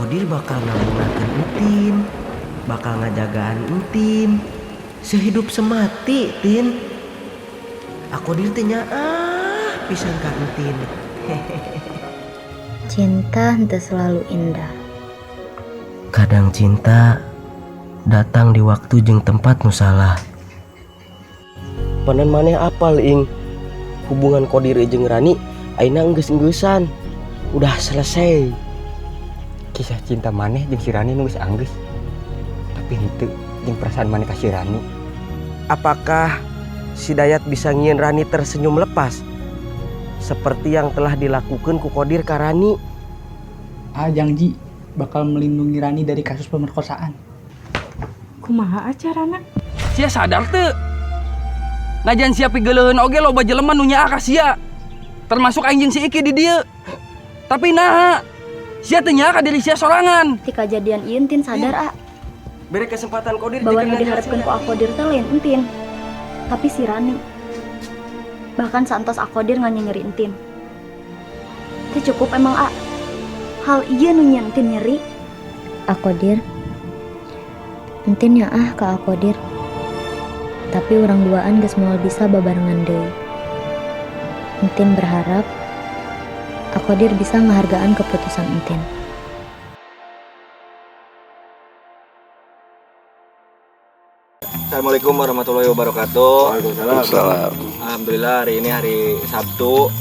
Kodir bakal ngabungakeun Entin, bakal ngajagaan Entin sehidup semati, Tin. Akodir teh nyaah pisan ka Entin. Cinta henteu selalu indah. Kadang cinta datang di waktu jeung tempat nu salah. Panan maneh apal ing hubungan Kodir jeung Rani ayeuna enggeus-enggesan. Udah selesai. Kisah cinta maneh jeung si Rani nu geus anggeus. Tapi henteu jeung perasaan maneh ka si Rani. Apakah si Dayat bisa ngieun Rani tersenyum lepas seperti yang telah dilakukan ku Kodir ka Rani? Ah, janji bakal melindungi Rani dari kasus pemerkosaan. Kumaha acarana? Sia sadar teu? Najan sia pigeuleuheun oge loba jelema nu nyaah ka sia. Termasuk aing jeung si Iki di dieu. Tapi naha? Sia teu nyaah ka diri sia sorangan. Ti kajadian ieu Entin sadar, ah, Beri kesempatan Kodir bahwa jika nu diharapkeun ku Akodir teh lain Entin, tapi si Rani. Bahkan saentos Akodir nganyenyeri Entin. Teu cukup emang, ah? Hal ieu nu nyieun Entin nyeri. Akodir. Entin nyaah ka Akodir. Tapi urang duaan geus moal bisa babarengan deui. Entin berharap Akodir bisa ngehargaan keputusan Entin. Assalamualaikum warahmatullahi wabarakatuh. Waalaikumsalam. Alhamdulillah hari ini hari Sabtu,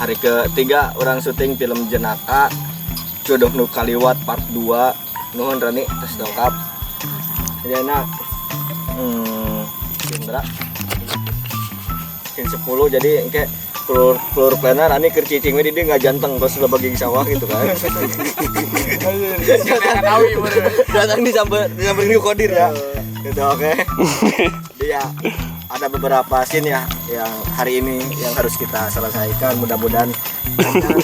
hari ketiga urang syuting film Jenaka Jodoh Nu Kaliwat part 2. Nuhun Rani tes dongkap. Jadi enak. Indra. Scene 10 jadi engke pelur pelur plena Rani keur cicing we di dieu ngajanteng terus bagi sawah gitu kan. Datang disamperin ku Kodir ya. Gitu, oke. Iya, ada beberapa scene ya yang hari ini yang harus kita selesaikan. Mudah-mudahan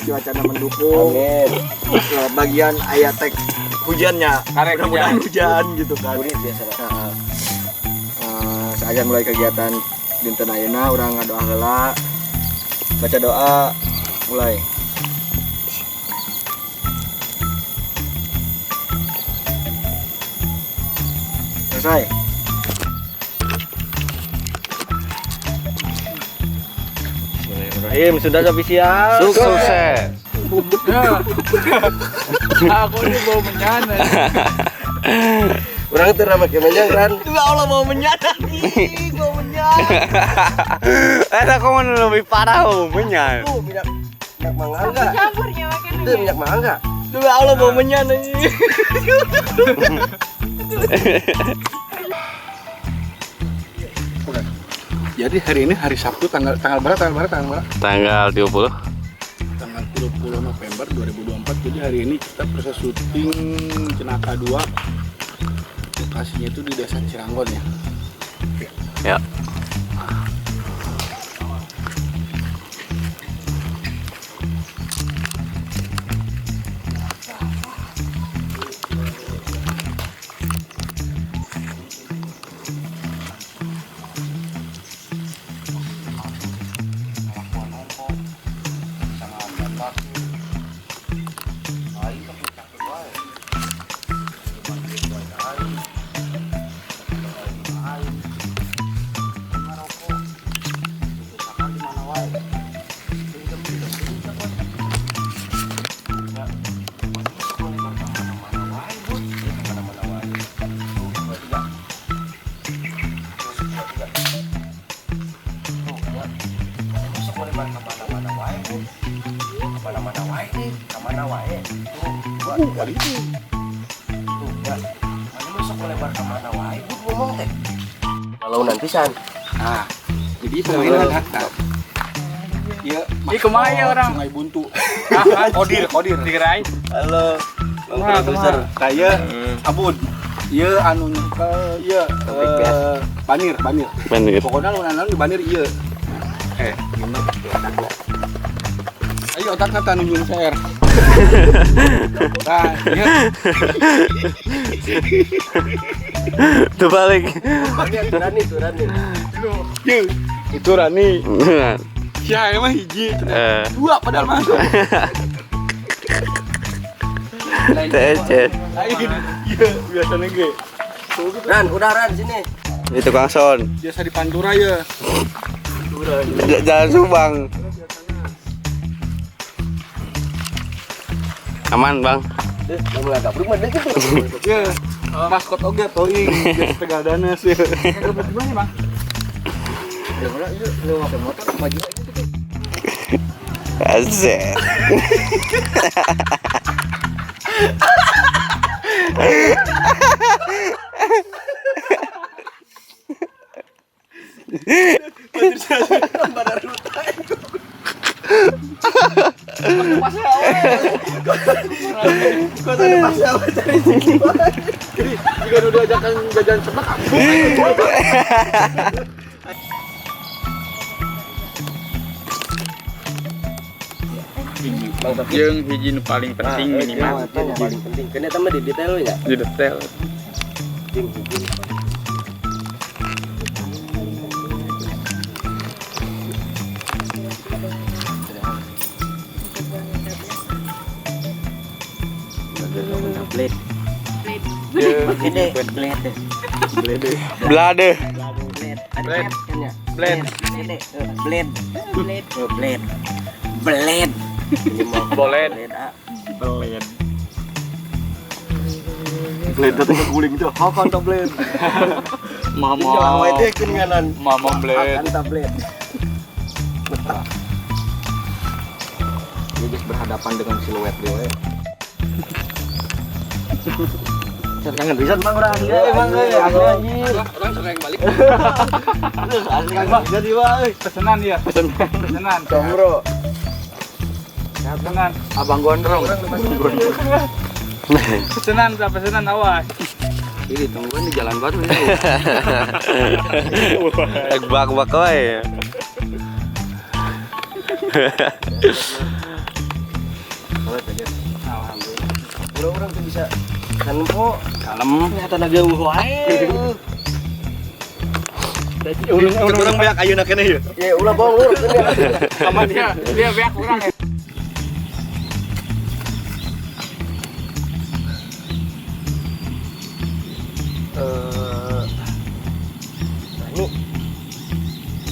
cuacanya mendukung. Amin. Ke bagian ayatek hujannya, Karek mudah-mudahan hujan gitu kan. Kurit biasa. Nah, saja mulai kegiatan dinten ayeuna urang ngadoa heula. Baca doa mulai. Selesai. Bismillahirrahmanirrahim. Sudah official. Sukses. Aku ini bawa menyan. Urang teu make menyan kan. Ya Allah mau menyan anjing, mau menyan. Eta kok mana lebih parah oh, menyan. Tuh minyak minyak mangga. Campurnya makan. Itu minyak mangga. Ya Allah mau menyan anjing. Jadi hari ini hari Sabtu tanggal tanggal berapa? Tanggal berapa? Tanggal berapa? Tanggal 30. Tanggal 30 November 2024. Jadi hari ini kita proses syuting Jenaka 2. Lokasinya itu di Desa Ciranggon ya. Ya. Kalau nanti san. Nah, jadi pemainnya kan Iya, Ih, kumaha ya orang? Sungai Buntu. Kodir, Kodir. Digerai. Halo. Bang produser. Saya Abud. Iya, anu nyekel, iya banir, banir. Banir. Pokoknya lu nanaon di banir iya. Gimana? Ayo otaknya tanu nyung CR. Nah, iya. Terbalik. Ini Rani tuh Rani. Iya, itu Rani. Sia emang hiji, dua padahal masuk. TC. Lain. Iya, biasanya ge. Ran, udah Ran sini. Ini tukang son. Biasa di Pantura ya. Jalan Subang. Aman, Bang. Deh, kamu agak berumah deh gitu. Iya. Maskot oge toing, biasa Tegal Danas ya. Gimana, Bang? Ya udah, lu pakai motor maju aja gitu. Asik. Jadi jika udah ajakan jajan seblak aku. Yang hiji nu paling penting minimal. Paling penting. Kena tambah di detail ya. Di detail. Jeung hiji. Blade. Blade. Blade. Blade. Blade. Blade. Blade. Blade. Blade. Blade. Blade. Blade itu guling itu. Hakan ta blade. Mama. Mama blade. Hakan ta blade. Dia just berhadapan dengan siluet dia. Kangen pisan Bang urang. Emang euy, asli anjir. Orang sering balik. Asli Bang. Jadi wah euy, pesenan ya. Pesenan. Pesenan. Combro. Pesenan. Abang gondrong. Pesenan, pesenan awas. Ini ditungguin di jalan baru ya. Bak-bak wae. Alhamdulillah. Orang-orang tuh bisa kan po kalem nyata naga wae. Urang beak ayeuna keneh ieu. Ya ulah bohong lur. Sama dia, dia beak urang ya. Rani,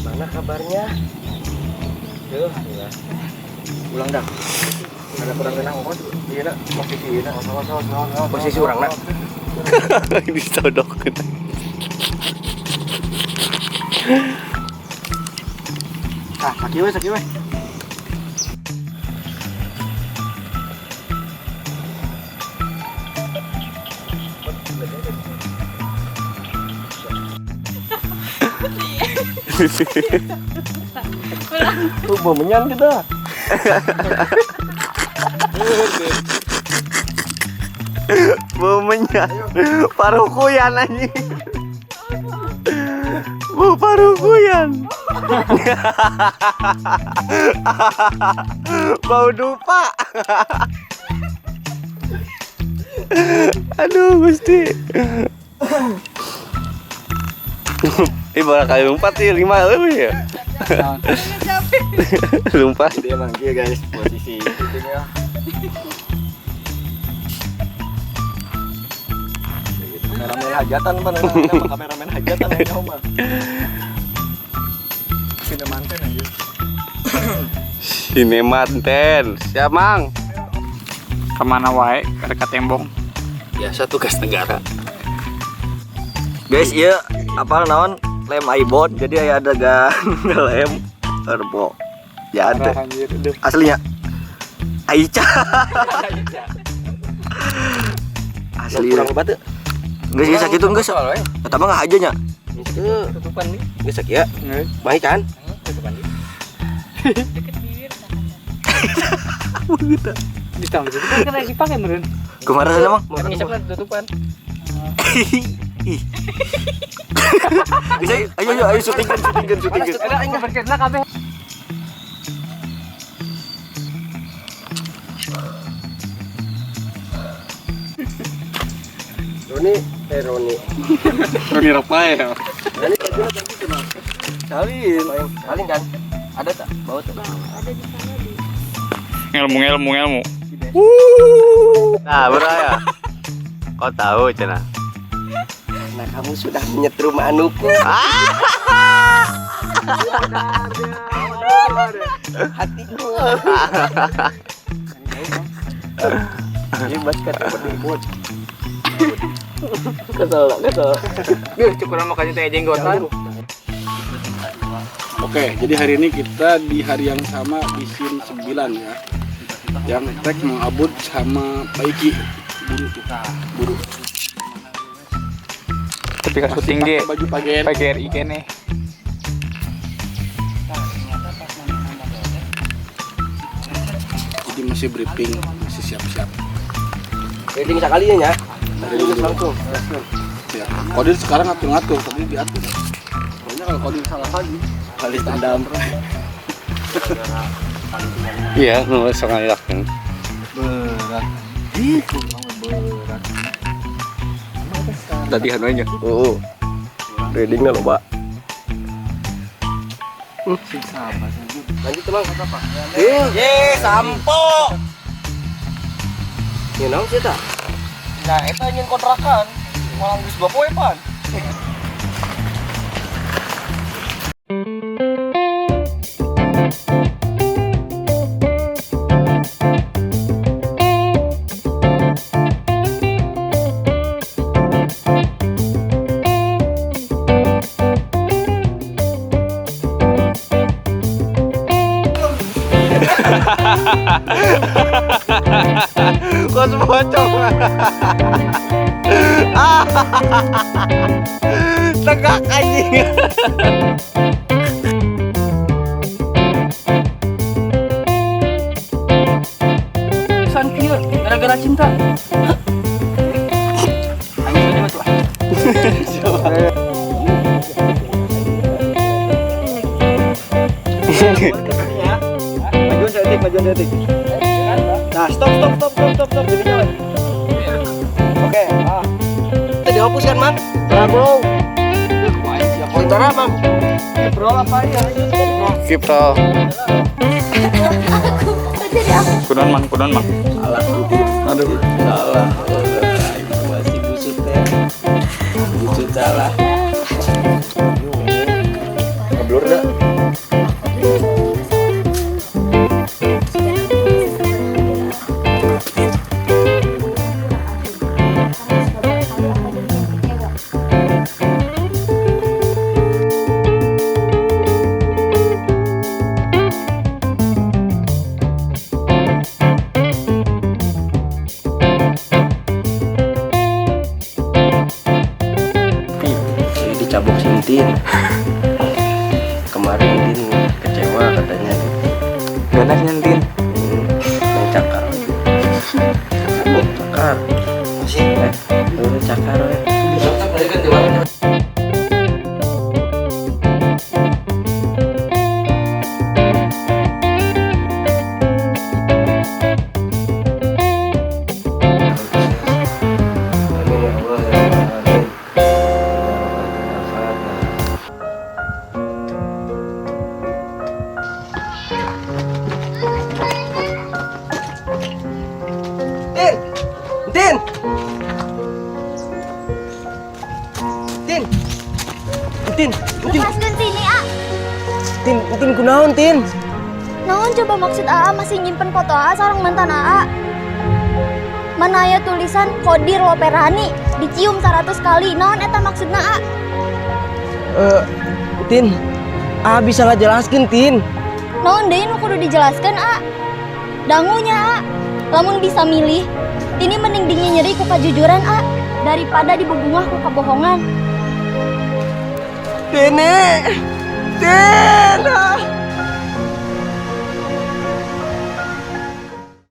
mana kabarnya? Duh, ya. Ulang dah. Ada kurang kena kok. Iya nak, posisi ieu nak. Posisi urang nak. Disodokkeun. Ah, sakieu we, sakieu we. Tuh bomenyan kita. Bomenyan. Parukuyan anjing. Bu parukuyan. Bau dupa. Aduh, Gusti. Ih, baru kali lompat sih, 5 lebih ya. Lompat. Dia emang dia guys, posisi syutingnya. Kameramen hajatan mana? Kameramen hajatan ya mah. Sinemanten aja. Sinemanten. Siap, Mang. Kemana wae ke tembong. Biasa tugas negara. Guys, iya apa naon lem iBot jadi aya adegan lem turbo. Ya ada. Aslinya Aicha. Asli. Kurang lebat teu. Geus geus sakitu geus. Eta mah aja nya. Henteu, tutupan nih. Geus sakieu. Baik kan? Tutupan nih. Deket bibir. Begitu. Di tahun itu kan lagi pakai meureun. Kumaha rasana, Mang? Ngisep tutupan. Ih. Bisa, ayo ayo ayo syutingkeun syutingkeun syutingkeun. Eta aing berkeun kabeh. Roni, Roni. Roni Rafael. Roni bajunya cantik tuh, Bang. Salin. Salin kan? Ada tak? Bawa tuh. Ada di sana di. Ngelmu ngelmu ngelmu. Wuh. Nah, bro ya. Kau tahu cenah. Karena kamu sudah menyetrum anuku. Hatiku. Ini basket buat. Kesel, kesel. Duh, cukup makanya teh jenggotan. Oke, jadi hari ini kita di hari yang sama di scene 9 ya. Yang tag Mang Abud sama Pak Iki. Buru tuh. Buru. Tapi ka syuting ge Baju pagen. PGRI kene. Jadi masih briefing, masih siap-siap. Reading sekali ya. Dari langsung. Ya. Kodir sekarang ngatur-ngatur, tadi diatur. Pokoknya kalau Kodir salah lagi, Balas dendam. Iya, nu sok ngalilakeun. Berat. Ih, berat. Latihan we nya. Oh. Readingnya loba. Lanjut, Bang. Ye, sampo. Ya naon sih ta? Nah, eta nyen kontrakan. Malam geus 2 poe pan. Kos pocong. Tegak anjing. San kieu gara-gara cinta. Aing aja tuh. Majuan detik, majuan detik. Nah, stop, stop, stop, stop, stop, stop. Jadinya, Mas. Oke, ah. Tadi hapus kan, Mang? Bravo. Sementara, Mang. Bro apa ya? Kiprol. Kudon mang, kudon mang. Aduh, Salah. Masih busut teh. Busut salah. Ngeblur dah. Jadi dicabok Sintin. Kemarin Tin kecewa katanya. Ganas nyentin. Yang cakar. Oh, cakar. Masih cakar we. Amin ya Allah ya Rabbal alamin. Tin! Tin! Tin! Tin! Tin! Lepaskan sini, A. Tin, Tin kunaon, Tin? Naon coba maksud AA masih nyimpen foto AA sareng mantan AA? Mana aya tulisan Kodir Loperani dicium 100 kali. Naon eta maksudna A? Tin, A bisa ngajelaskeun, Tin. Naon deui nu kudu dijelaskeun, A? Dangunya, A. Lamun bisa milih, ini mending dinyinyeri ku kajujuran, A, daripada dibubungah ku kabohongan. Tine! Tin!